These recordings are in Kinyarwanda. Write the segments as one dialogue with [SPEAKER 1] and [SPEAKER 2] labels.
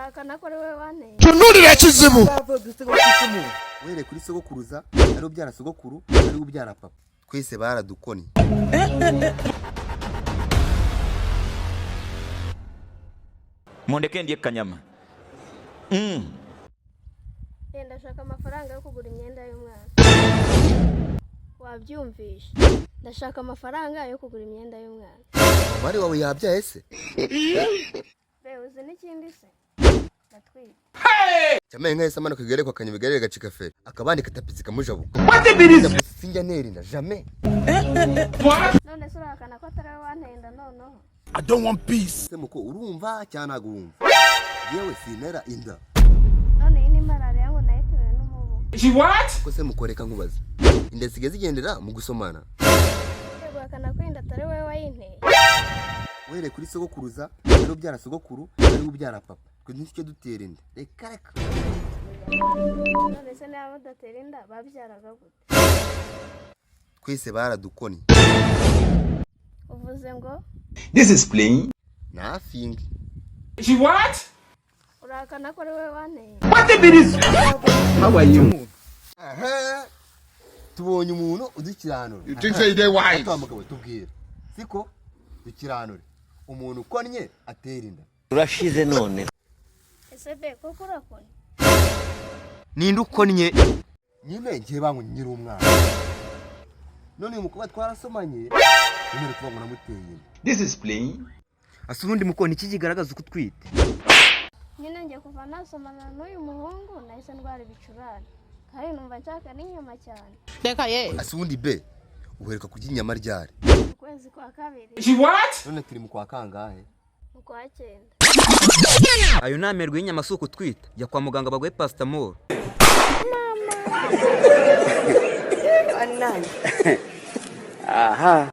[SPEAKER 1] Urahakana ko ari wowe wanteye?
[SPEAKER 2] Tunulira ekizibu.
[SPEAKER 3] Uhereye kuri sogokuruza, ari ubyara sogokuru, ari ubyara papa, twese baradukonnye.
[SPEAKER 4] Mundeke ndye kanyama.
[SPEAKER 1] Genda, ndashaka amafaranga yo kugura imyenda y'umwana. Wabyumvishe? Ndashaka amafaranga yo kugura imyenda y'umwana.
[SPEAKER 3] Umubare wawe yabyaye se?
[SPEAKER 1] Be, uzi n'ikindi se? Ndatwite.
[SPEAKER 3] Cyamaye nka yahise amanuka igare kwa Kanyabigare, gacika feri, akabandi katapizi kamujabuka. Sinjya ntera inda, jamais.
[SPEAKER 1] None se urahakana ko atari wowe wanteye inda noneho?
[SPEAKER 2] I don't want peace.
[SPEAKER 3] Se muko, urumva cyangwa ntabwo wumva? Yewe, sintera inda.
[SPEAKER 1] None iyi ni malariya ngo nayitewe n'umubu?
[SPEAKER 3] Ko se mukoreka, nkubaza, inda zisigaye zigendera mu gusomana?
[SPEAKER 1] Ugiye guhakana ko inda atari wowe wayinteye?
[SPEAKER 3] Uhereye kuri sogokuruza, ari ubyara sogokuru, ari ubyara papa, twe ntitujye dutera inda, reka reka.
[SPEAKER 1] None se niba mudatera inda, babyaraga gute?
[SPEAKER 3] Twese baradukonnye.
[SPEAKER 1] Uvuze ngo?
[SPEAKER 4] This is playing.
[SPEAKER 3] Nothing.
[SPEAKER 1] Urahakana ko ari wowe wanteye?
[SPEAKER 4] How are you?
[SPEAKER 3] Aha, tubonye umuntu udukiranura.
[SPEAKER 2] You think say you dey wise?
[SPEAKER 3] Ati mugabo, tubwira siko dukiranure, umuntu ukonnye atera inda?
[SPEAKER 5] Urashize none.
[SPEAKER 1] Ese be, koko urakora?
[SPEAKER 3] Ninde ukonnye nyine? Ngiye bangu nyiri umwana, none uyu mukobwa twarasomanye, nyine ari kuvuga ngo namuteye inda.
[SPEAKER 4] This is playing.
[SPEAKER 5] Ase ubundi mukoni, iki kigaragaza uko utwite?
[SPEAKER 1] Nyine njye kuva nasomana n'uyu muhungu nahise ndwara ibicurane, kandi numva nshaka n'inyama cyane.
[SPEAKER 6] Reka ye.
[SPEAKER 3] Ase ubundi be, uheruka kurya inyama ryari?
[SPEAKER 1] Mu kwezi kwa kabiri.
[SPEAKER 3] None turi mu kwa kangahe?
[SPEAKER 1] Mu kwa cyenda.
[SPEAKER 5] Ayo ni amerwe y'inyama, si ukutwita. Jya kwa muganga baguhe paracetamol.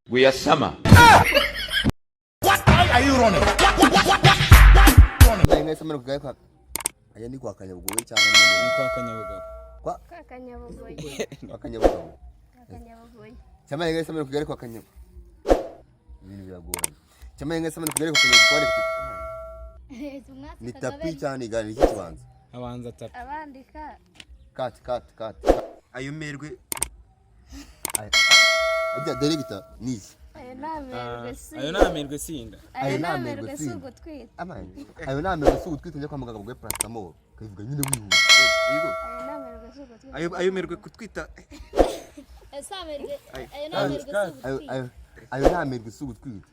[SPEAKER 4] We are summer.
[SPEAKER 2] Why are you running?
[SPEAKER 3] Nari nkahise manuka igare kwa aya, ni kwa Kanyabugoyi cyangwa ni
[SPEAKER 7] Ni kwa Kanyabugabo.
[SPEAKER 1] Kwa Kanyabugoyi.
[SPEAKER 3] Kwa Kanyabugabo.
[SPEAKER 1] Kwa Kanyabugoyi.
[SPEAKER 3] Cyamaye nkahise manuka igare kwa Kanyabu, ibintu biragoranye. Cyamaye nkahise manuka igare kwa Kanyabu, ni tapi cyangwa ni igare? Ni iki kibanza?
[SPEAKER 7] Abanza tapi.
[SPEAKER 1] Abandika.
[SPEAKER 3] Kati kati kati.
[SPEAKER 5] Ayo merwe.
[SPEAKER 3] Ajya director, ni iki?
[SPEAKER 1] Ayo ni amerwe si?
[SPEAKER 7] Ayo ni amerwe, sinda.
[SPEAKER 1] Ayo ni
[SPEAKER 3] Ayo ni
[SPEAKER 1] amerwe
[SPEAKER 3] amerwe
[SPEAKER 1] si
[SPEAKER 3] si.
[SPEAKER 1] ugutwita.
[SPEAKER 3] Amani, ayo ni amerwe si ugutwita? Njya kwa muganga baguhe paracetamol, ukabivuga nyine wihuta.
[SPEAKER 5] Yego.
[SPEAKER 1] Ayo ni amerwe si ugutwita.
[SPEAKER 5] Ayo merwe kutwita.
[SPEAKER 6] Ese amerwe, ayo ni amerwe si
[SPEAKER 3] Ayo
[SPEAKER 6] ugutwita?
[SPEAKER 3] ayo ni amerwe si ugutwita?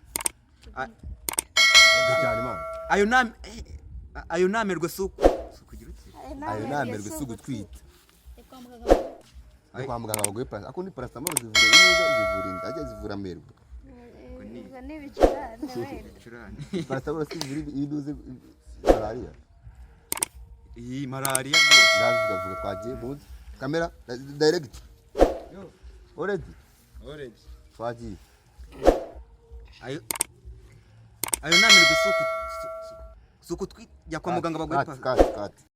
[SPEAKER 3] Cyane man.
[SPEAKER 5] Ayo ni amerwe si ukugira uti?
[SPEAKER 3] Ayo ni amerwe si ugutwita?
[SPEAKER 6] Ni kwa muganga.
[SPEAKER 3] Njya kwa muganga baguhe paracetamol, ako ni paracetamol zivura ineza, zivura inda, ajya zivura amerwe.
[SPEAKER 1] Ubwo ni ibicurane wenda.
[SPEAKER 5] Ibicurane.
[SPEAKER 3] Paracetamol si zivura ibiduze malariya?
[SPEAKER 5] Iyi malariya rwose.
[SPEAKER 3] Ndavuga vuga, twagiye muzi kamera direct already.
[SPEAKER 7] Already.
[SPEAKER 3] Twagiye.
[SPEAKER 5] Ayo ni amerwe si ukutwita? Jya kwa muganga baguhe
[SPEAKER 3] Kati kati kati.